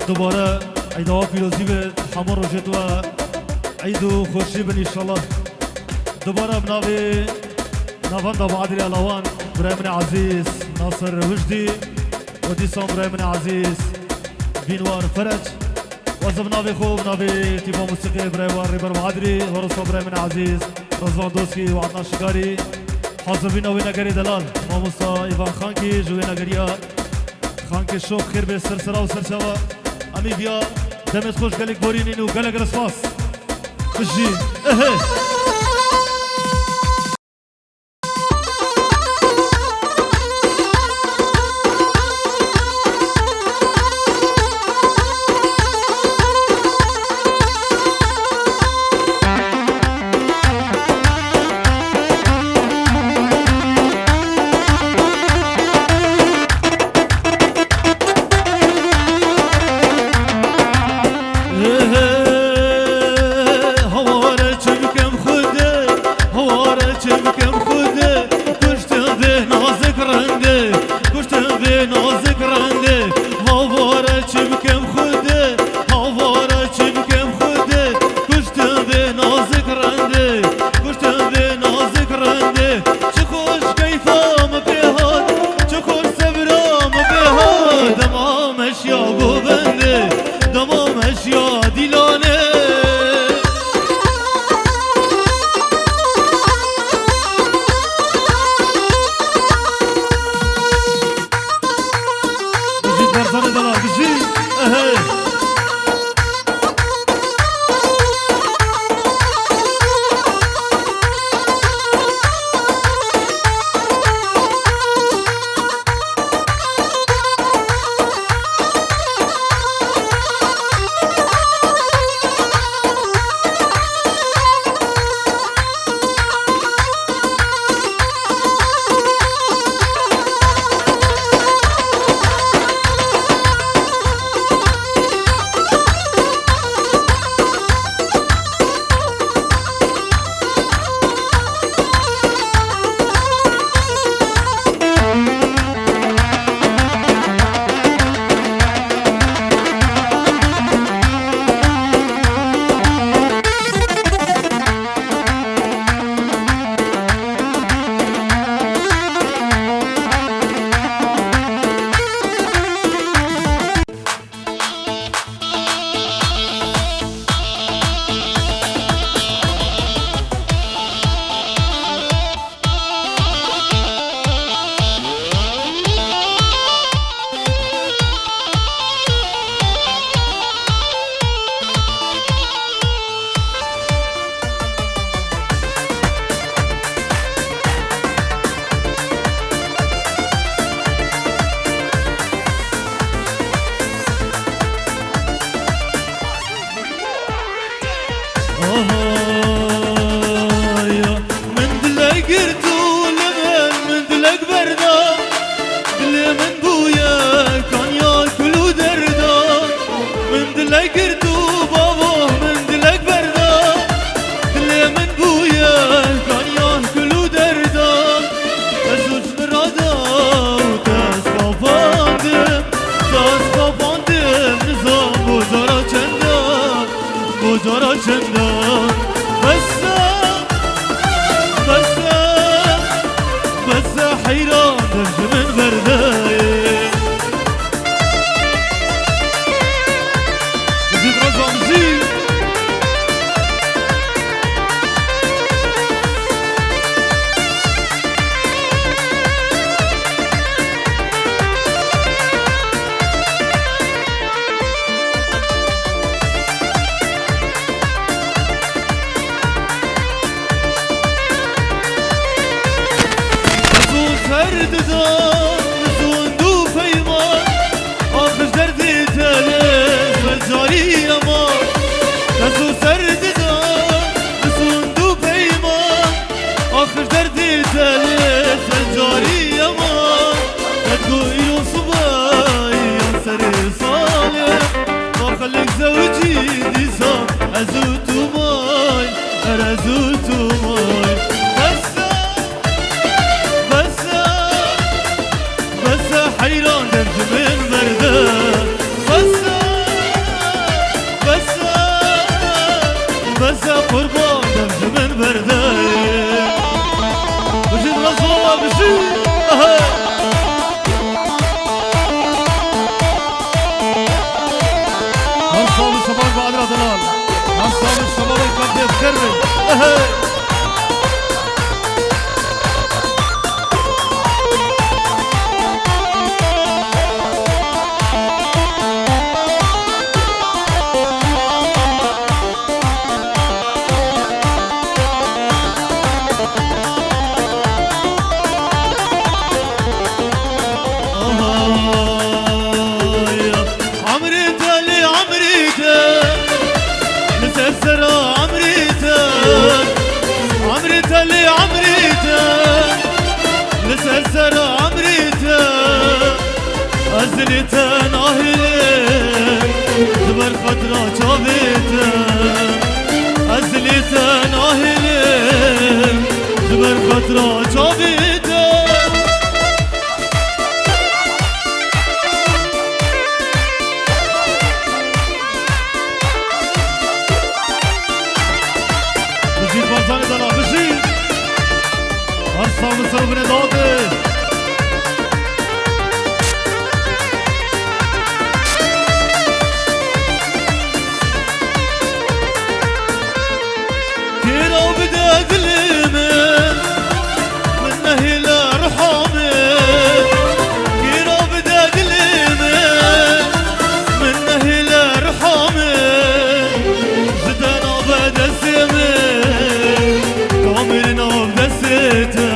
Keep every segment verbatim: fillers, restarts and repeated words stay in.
Dubare eyda we pîrozî be, hemû rojê tu we eyd û xweşî bin înşallah. Dubare bi navê navenda Badirê Alawan, birayê min ezîz Nasir Wijdî û dîsan birayê min ezîz Bînwar Ferec. Ez bi navê xwe, bi navê tîpa musîqê birayê we Rêber Badirî, Horusa birayê min ezîz Rizvan Doskî û Adnan Şikarî. Hazirîna wê negerê delal, mamosta Îvan Xankî ji wê negeriya Xankê şof xêr bê ser sera û ser çava. Em ê viya demê xweş gelek borînin û gelek re spas. Bijî. Ehe. Haware çi bikim Xwedê, haware çi bikim Xwedê, kuştin vê nazik rindê, kuştin vê nazik rindê. Haware çi bikim Xwedê, haware çi bikim Xwedê, kuştin vê nazik rindê, kuştin vê nazik rindê. Çi xweş keyfa min pê hat, çi xweş sebra min pê hat, dema meşiya govendê, dema meşiya dîlanê. Bijî Barzanê delal, bijî. Ehe. Ahaya, min dilek girt û li min, min dilek berda. Dilê min bûye kanya kul û derda. Min dilek girt û bavo, min dilek berda. Dilê min bûye kanya kul û derda. Ez û Mirada û dest qapandim, dest qapandim, nizam bo cara çenda, bo cara çenda. Bes e, bes e, bes e, heyran dem ji min berdayê. Zî razam zî. Ez û ser didan, zûnd û peyman, axiş derdê telê, xecarî ema. Ez û ser didan, zûnd û peyman, axiş derdê telê, xecarî ema. Qet ku îro sibe yan serê salê, va xelk zewicî dîsa ez û tu may, her ez û tu may. Bes e, bes e, bes e, heyran dem ji min berde. Bes e. Sağ olun, şemalet, kalbiniz kırmayın. Ehe. Aha, ya. Emrê te lê emrê te, li ser sera emrê te. Emrê te lê emrê te, li ser sera emrê te. Ez lê te nahêlim, ji ber xatira çavê te. Ez lê te nahêlim, ji ber xatira çavê te. Bijî Barzanê Dana, bijî. Her sax bi ser bine dade. Kêra bide dilê min, min nehêle riha min. Kêra bide dilê min, min nehêle riha min. Ji te nabe destê min, ka mir nav destê te.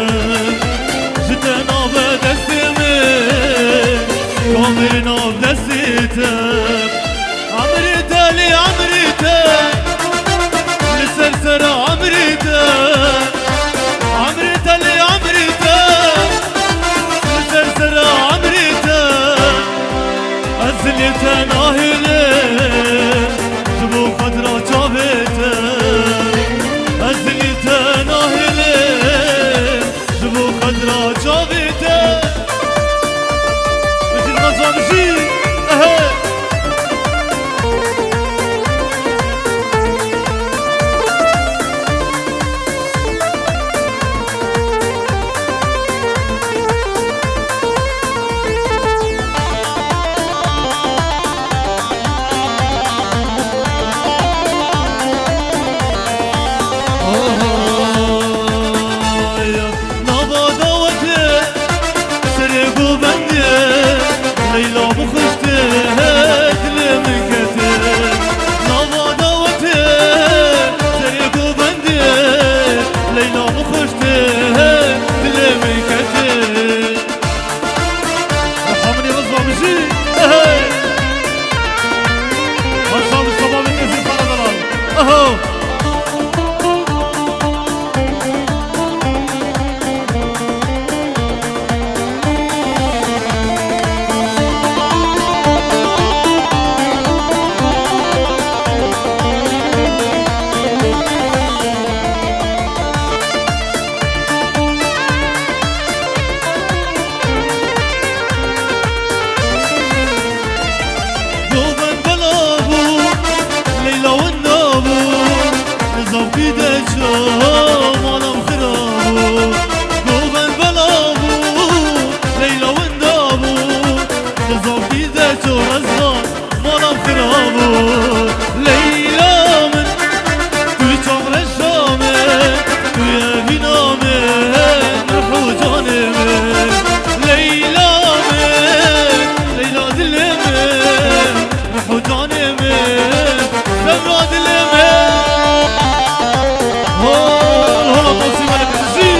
Ji te nabe destê min, ka mir nav destê te. Emrê te lê emrê te, li ser sera emrê te. Emrê te lê emrê te, li ser sera emrê te. Ez lê te nahêlim, ji bo xatira çavê te. Ez lê te nahêlim, ji bo xatira çavê te. Bijî Xeza, bijî. Ehe. Nava dawetê serê govendê, Leyla bixuştê, dilê min ketê. Nava dawetê serê govendê, Leyla bixuştê, dilê min ketê. Hamine vazgeçmişi. Hey! Hasan Mustafa bin Nezir Karadan. Aha! Govend bela bû, Leyla winda bû, li zafkî de ço malam xira bû. Govend bela bû, Leyla winda bû, li zafkî de ço rezga malam xira bû. Leyla min, tu çavreşa min, tu yê vîna min, ruh û canê min. Leyla min, Leyla dilê min, ruh û canê min, Zehra dilê min. Hol, hol, Tosî Melek Dizî.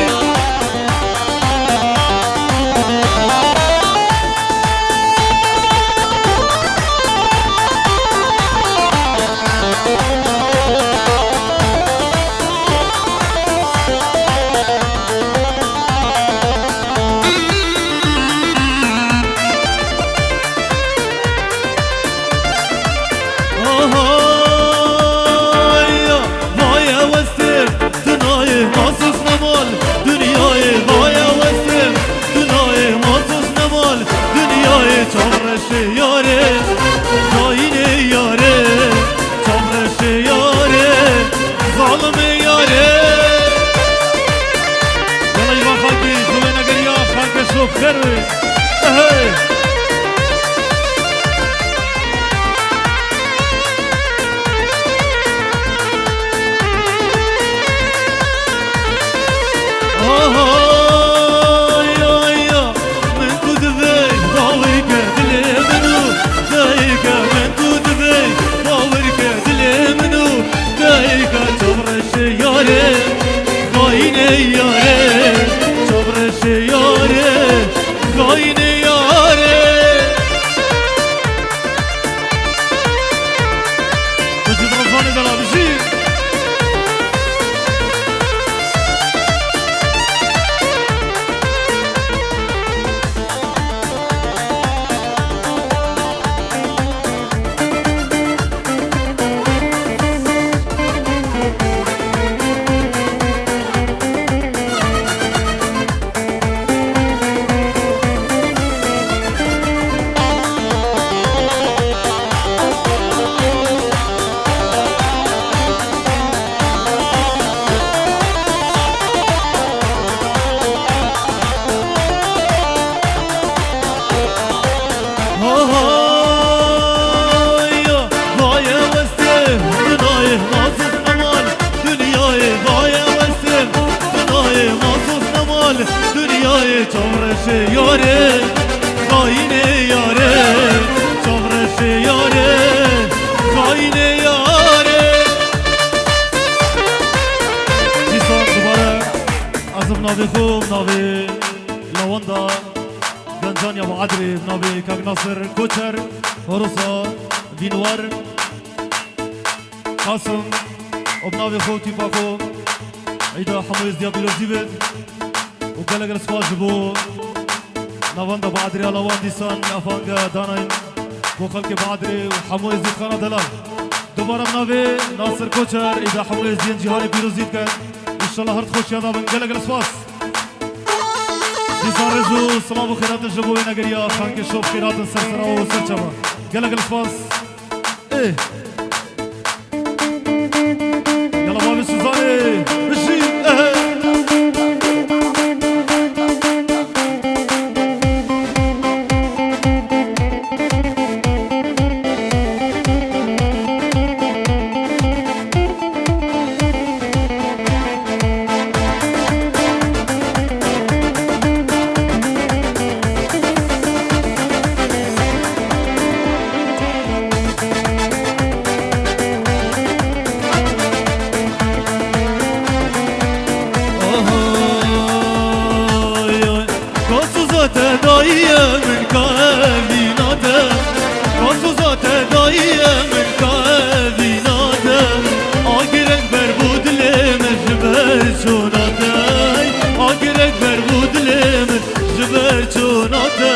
Aha, ya, vay, ew ez tim, tu nayê, mahsus nemal, dinyayê, vay, ew ez tim, tu nayê, mahsus nemal, dinyayê, çavreşê yarê, dayînê yarê, çavreşê yarê, zalimê yarê. Wela îvan xakî, xwe wê negeriya, xakê şof xêr wê. Ehey. Çê yarê, xayinê yarê, çavreşê yarê, xayinê yarê. Dîsan dubare ez bi navê xwe, bi navê lawanda gencan ya Baadrê, bi navê Kak Nasir Koçer, Horosa, Dînwar, Qasim, û bi navê xwe û tîpa xwe, Îda hemû êzdiya pîrozî bit. Û gelek gelek spas ji bo navenda Baadrê, Alawan, dîsan Afanga danayîn bo xelkê Baadrê û hemû êzdîxana delal. Dubare bi navê Nasir Koçer, îda hemû êzdiyên cîhanê pîrozî dikin. Înşallah her di xweşiya de bin. Gelek gelek spas. Dîsan rêz û silav û xêratin ji bo wê negeriya xankê şop xêratin ser sera û ser çava. Gelek gelek spas. Ê. Yala bavê Suzanê, bijî, ehe. Ohoy, oy. Ka soza te daye min ka evîna te. Ka soza te daye min ka evîna te. A gerek ber bo dilê min ji ber çona te. A gerek ber bo dilê min ji ber çona te.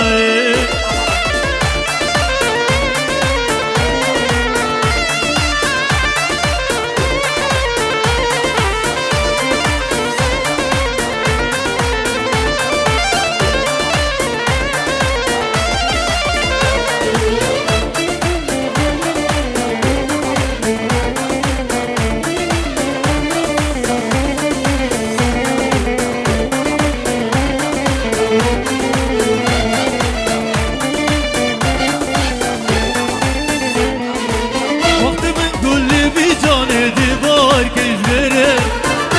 Wextê min gul li vî canê dê bar key ji vêrê.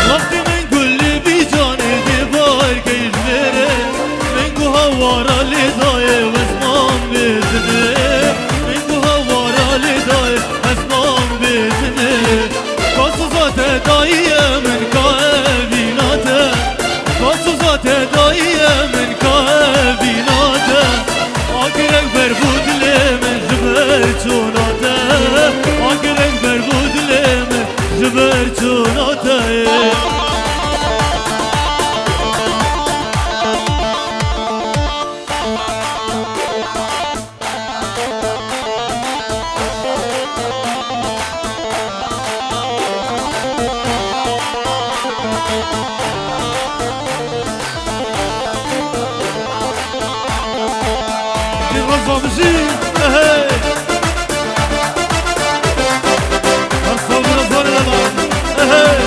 Wextê min gul li vî canê dê bar key ji vêrê. Min ku hawara lê dayê wezman bê dinê. Min ku hawara lê dayê wezman bê dinê. Ka soza te daye min ka evîna te. Ka soza te daye min ka evîna te. A gerek ber bo dilê min ji ber çona te. A gerek ber bo dilê min ji ber çona te. Reza bijî, ehey. Her sal bi Rezanê de lan, ehey.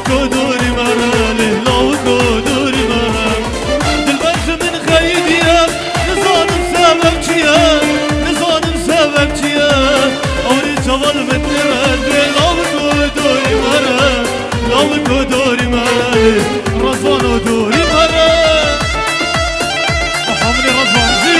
Ku dorî me re, lê lawiko dorî me re. Dilber ji min xeyidiye, nizanim sebeb çi ye, nizanim sebeb çi ye. Ewrî çaval min nêre, lê lawiko dorî me re, lawiko dorî me re, lê Rezvano dorî me re. Aha, min ê Rezvan jî.